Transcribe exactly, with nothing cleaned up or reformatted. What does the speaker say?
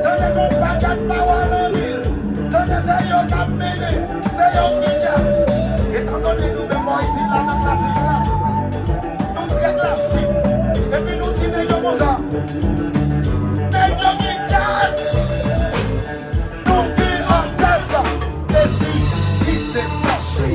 Tande gon paket pawòl anpil. Tande se yo k ap mennen. Se yo ki djaz. Etandone nou menm bò isit la nan klasik la, nou trè klasik. Epi nou di nèg yo konsa. Nèg yo ki djaz. Nou ki an tèt. Epi ki se fache.